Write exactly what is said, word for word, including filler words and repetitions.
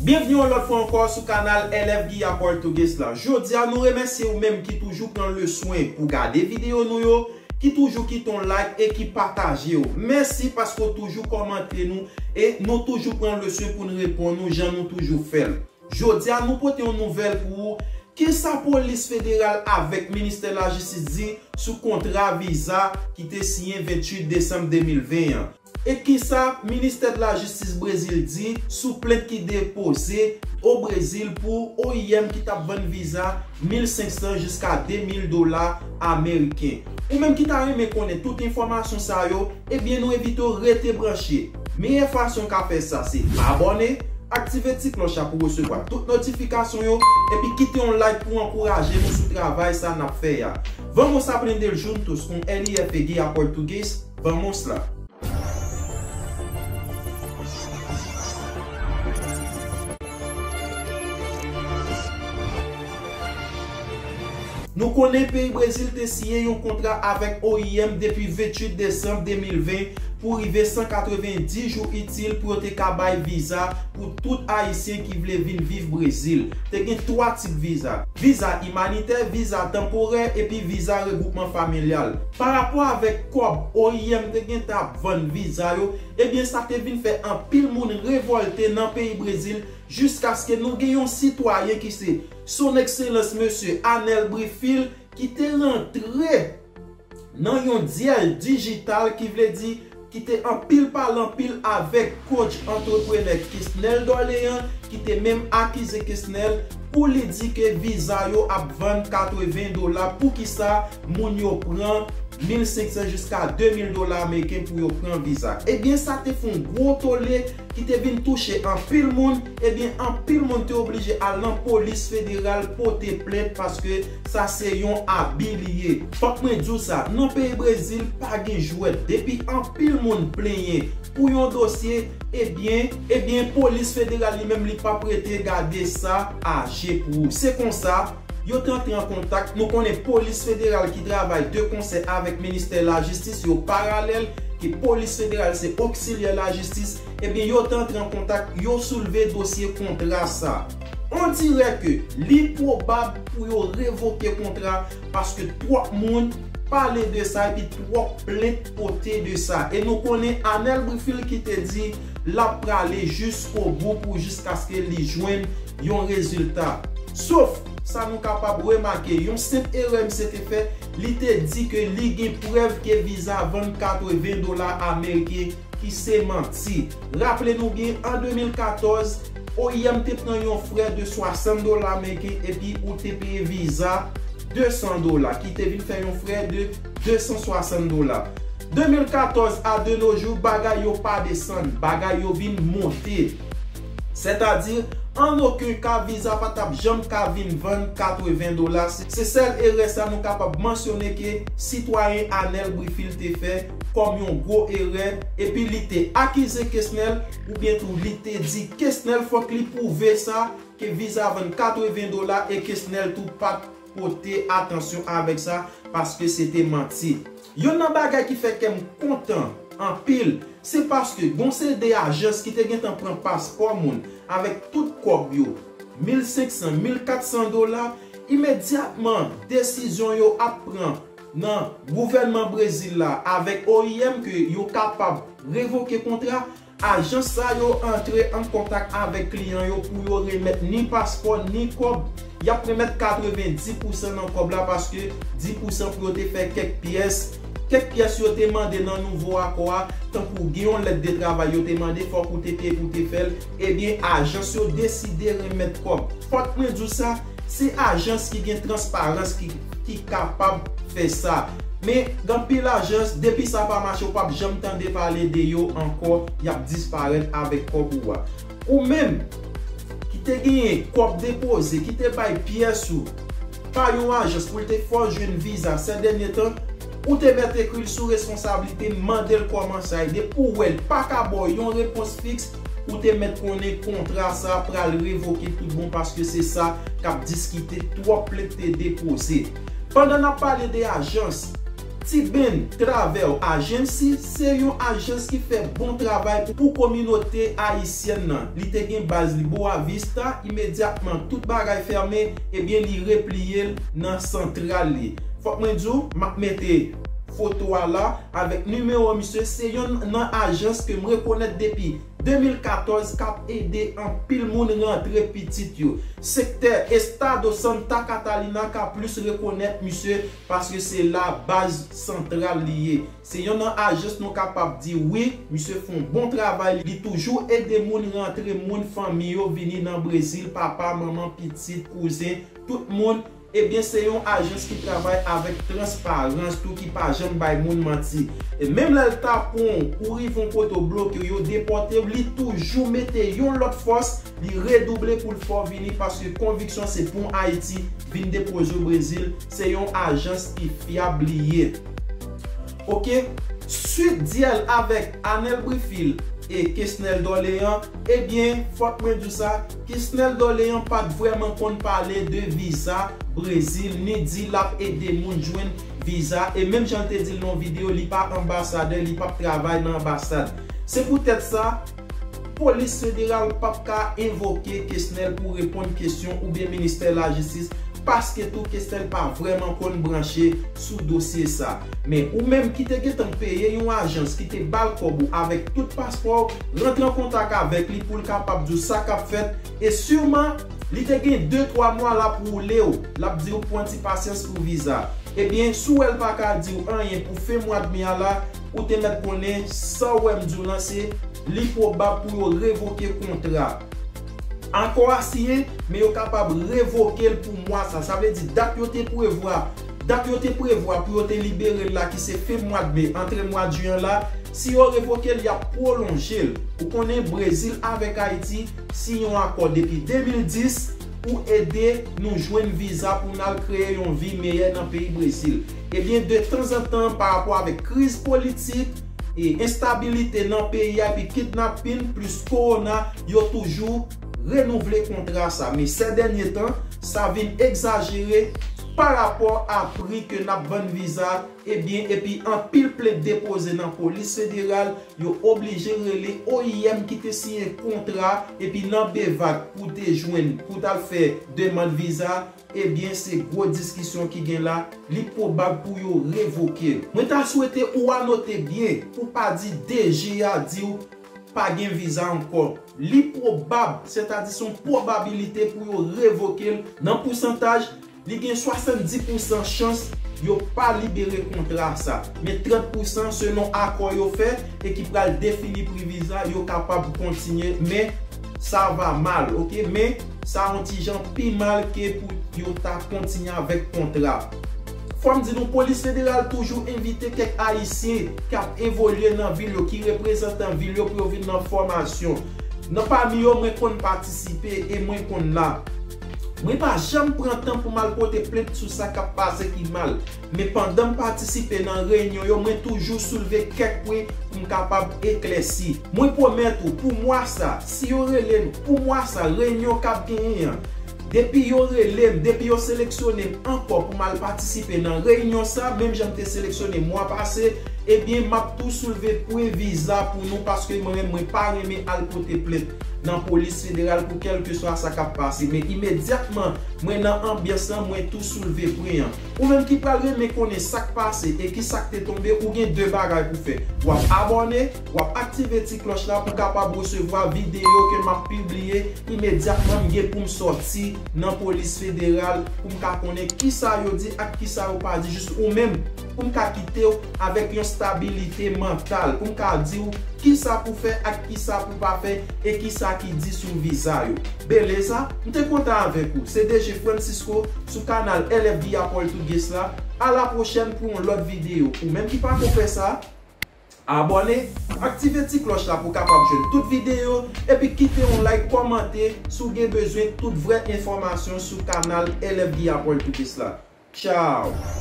Byenvni yon lòt fwa ankò sou kanal L F Guilla Português la. Jodi a, nou remèsye ou menm ki toujou pran le swen pou gade videyo nou yo, ki toujou kite yon like e ki pataje yo. Mèsi paske w toujou kòmante nou e nou toujou pran le swen pou n reponn ou jan nou toujou fè l. Jodi a, nou pote yon nouvèl pou ou. Kisa polis federal avèk ministè lajistis di sou kontra viza ki te siyen venntuit desanm de mil ven an? E kisa ministè de lajistis Brezil di sou plent ki depoze o Brezil pou O I M ki t ap vann viza mil senk san jiska de mil dola ameriken? Ou menm ki ta renmen konnen tout enfòmasyon sa yo, ebyen nou envite w rete branche. Meyè fason w ka fè sa se abòne, aktive ti klòch la pou w resevwa tout notifikasyon yo, epi kite yon like pou w ankouraje nou sou travay sa n ap fè a. Vamos aprender juntos com L F Guilla Português? Vamos lá! Nou konnen peyi Brezil te siyen yon kontra avèk O I M depi venntuit desanm de mil ven pou rive san katrevenndis jou itil pou yo te ka bay viza pou tout Ayisyen ki vle vin viv Brezil. Te gen twa tip viza: viza imanitè, viza tanporè epi viza regwoupman familyal. Parapò avèk kòb O I M te gentan ap vann viza yo, ebyen sa te vin fè anpil moun revòlte nan peyi Brezil, jiskaske nou gen yon sitwayen ki se Son Ekselans Mesye Anel Brifil ki te rantre nan yon dyèl dijital, ki vle di ki te anpil pale anpil avèk coach antreprenè Kesnel Dorlean, ki te menm akize Kesnel pou li di ke viza yo ap vann katreven dola. Poukisa moun yo pran mil senk san jiska de mil dola ameriken pou yo pran viza? Ebyen, sa te fè yon gwo tole ki te vin touche anpil moun. Ebyen, anpil moun te oblije al nan polis federal pote plent paske sa se yon abi li ye. Fòk mwen di w sa, nan peyi Brezil pa gen jwèt. Depi anpil moun plenyen pou yon dosye, ebyen, ebyen, polis federal li menm li p ap rete gade sa aje pou ou. Se konsa, yo te antre an kontak. Nou konnen polis federal ki travay de konsè avèk ministè lajistis, yo paralèl, ke polis federal se oksilyè lajistis, ebyen, yo te antre an kontak, yo soulve dosye kontra sa. On dirè ke li pwobab pou yo revoke kontra, paske twòp moun pale de sa epi twòp plent pote de sa. E nou konnen Anel Brifil ki te di l ap prale jiskobou pou jiskaske li jwenn yon rezilta. Sof sa nou kapab remake, yon senp erè misye te fè, li te di ke li gen prèv ke viza vann katreven dola ameriken, ki se manti. Raple nou byen, an de mil katòz, O I M te pran yon frè de swasant dola ameriken epi ou te peye viza de san dola, ki te vin fè yon frè de de san swasant dola. De mil katòz a de nos jours, bagay yo pa desann, bagay yo vin monte. Sètadi, an okenn ka, viza pa t ap janm ka vin vann katreven dola. Se, se sèl erè sa nou kapab mansyone ke sitwayen Anel Brifil te fè kòm yon gwo erè, epi li te akize Kesnel, oubyen tou li te di Kesnel fòk li pwouve sa, ke viza vann katreven dola e Kesnel tou pa t pote atansyon avèk sa, paske se te manti. Youn nan bagay ki fè kè m kontan anpil, se paske gon seri de ajans ki te gentan pran paspò moun avèk tout kòb yo, mil senk san, mil kat san dola, imedyatman desizyon yo ap pran nan gouvènman Brezil la avèk O I M ke yo kapab revoke kontra, ajans sa yo antre an kontak avèk kliyan yo pou yo remèt ni paspò, ni kòb. Y ap remèt katrevenndis pousan nan kòb la, paske dis pousan pou yo te fè kèk pyès. Kèk pyès yo te mande nan nouvo akò a, tankou gen yon lèt de travay yo te mande, fòk ou te peye pou te fè l. Ebyen, ajans yo deside remèt kòb. Fòk mwen di w sa, se ajans ki gen transparans ki, ki kapab fè sa. Men, gen anpil ajans, depi sa pa mache, ou p ap janm tande pale de yo ankò, y ap disparèt avèk kòb ou a. Ou menm, ki te genyen kòb depoze, ki te bay pyès ou pa yon ajans pou l te fè w jwenn viza sè dènye tan, ou te mèt ekri l sou responsablite, mande l kòman sa ye. Depi w wè l pa ka ba w yon repons fiks, ou te mèt konnen kontra sa a pral revoke tout bon, paske se sa k ap diskite, twòp plent te depoze. Pandan n ap pale de ajans, T-Ben Travel Agency se yon ajans ki fè bon travay pou, pou kominote ayisyèn nan. Li te gen baz li Boa Vista, imedyatman tout bagay fèmen, ebyen li repliye l nan santral li. Fòk mwen di w, m ap mete foto a la avèk nimewo misye. Se yonn nan ajans ke m rekonèt depi de mil katòz k ap ede anpil moun rantre pitit yo. Sektè Estado Santa Catalina ka plis rekonèt misye paske se la baz santral li ye. Se yonn nan ajans nou kapab di wi, misye fè yon bon travay, li toujou ede moun rantre, moun fanmi yo vini nan Brezil, papa, manman, pitit, kouzen, tout moun. Ebyen, se yon ajans ki travay avèk transparans tou, ki pa janm bay moun manti. E menm lè l ta pran w, ou rive yon kote w bloke, yo depòte w, li toujou mete yon lòt fòs, li redouble pou l fè w vini, paske konviksyon se pou Ayiti vin depoze w Brezil, se yon ajans ki fyab li ye. Oke, swit dyèl avèk Anel Brifil e Kesnel Dorlean, ebyen, fòk mwen di w sa, Kesnel Dorlean pa t vrèman konn pale de viza Brezil, ni di l ap ede moun jwenn viza, e menm jan l te di l nan yon videyo, li pa anbasadè, li p ap travay nan anbasad. Se poutèt sa, Polis federal p ap ka envoke Kesnel pou reponn kesyon oubyen ministè lajistis, paske tou Kesnel pa vrèman konn branche sou dosye sa. Men ou menm ki te gentan peye yon ajans ki te ba l kòb ou avèk tout paspò w, rantre an kontak avèk li pou l kapab di w sa k ap fèt, e siman li te gen de twa mwa l ap woule w, l ap di w pran ti pasyans pou viza. Ebyen, si w wè l pa ka di w anyen pou fen mwa d me a la, ou te mèt konnen sa w wè m di w lan se li pwobab pou yo revoke kontra. Akò a siyen, men yo kapab revoke l pou mwa sa. Sa vle di dat yo te prevwa, dat yo te prevwa pou yo te libere l la, ki se fen mwa d me, antre mwa d jen an la, si yo revoke l, y ap pwolonje l. Ou konnen Brezil avèk Ayiti siyen yon akò depi de mil dis pou ede nou jwenn viza pou n al kreye yon vi meyè nan peyi Brezil. Ebyen, de tanzantan, pa rapò avèk kriz politik, e enstabilite nan peyi a, epi kidnapin plis kowona, yo toujou renouvle kontra sa. Men sè dènye tan, sa vin egzajere pa rapò a pri ke n ap vann viza, ebyen, epi anpil plent depoze nan polis federal, yo oblije rele O I M ki te siyen kontra, epi nan bevak pou te jwenn, pou t al fè demann viza, ebyen, se gwo diskisyon ki gen la, li pwobab pou yo revoke l. Mwen ta swete ou anote byen, pou pa di D G a di w pa gen viza ankò. Li pwobab, sètadi se yon pwobabilite pou yo revoke l. Nan pousantaj, li gen swasanndis pousan chans yo pa libere kontra sa. Men trant pousan selon akò yo fè e ki pral defini pri viza, yo kapab kontinye, men sa va mal, oke? Men sa yon ti jan pi mal ke pou yo ta kontinye avèk kontra. Fò m di nou, polis federal toujou envite kèk Ayisyen k ap evolye nan vil yo, ki reprezantan vil yo pou yo vin nan fòmasyon. Nan pami yo, mwen konn patisipe e mwen konn la. Mwen pa janm pran tan pou m al pote plent sou sa k ap pase ki mal. Men pandan m patisipe nan reyinyon yo, mwen toujou soulve kèk pwen pou m kapab eklèsi. Mwen pwomèt ou, pou mwa sa, si yo rele n pou mwa sa, reyinyon k ap genyen an, depi yo rele m, depi yo seleksyone m ankò pou m al patisipe nan reyinyon sa, menm jan m te seleksyone mwa pase, ebyen, m ap tou soulve pwen viza pou nou, paske mwen menm, mwen pa renmen al pote plent nan polis federal pou kèlkeswa sa k ap pase. Men imedyatman mwen nan anbyans lan, mwen tou soulve pwen an. Ou menm ki pral renmen konnen sa k pase e ki sa k te tonbe, ou gen de bagay pou fè. W ap abòne, w ap aktive ti klòch la pou w kapab resevwa videyo ke m ap pibliye imedyatman m gen pou m sòti nan polis federal, pou m ka konnen kisa yo di ak kisa yo pa di, jis ou menm, pou m ka kite w avèk yon stabilite mantal, pou m ka di w kisa pou fè ak kisa pou pa fè e kisa ki di sou viza yo. Beleza, m te kontan avèk ou. Se D J Francisco sou kanal L F B A Português la. A la pwochèn pou yon lòt videyo. Ou menm ki pako fè sa, abòne, aktive ti klòch la pou w kapab jwenn tout videyo, epi kite yon like, kòmante si w gen bezwen tout vrè enfòmasyon sou kanal L F B A Português la. Tchao!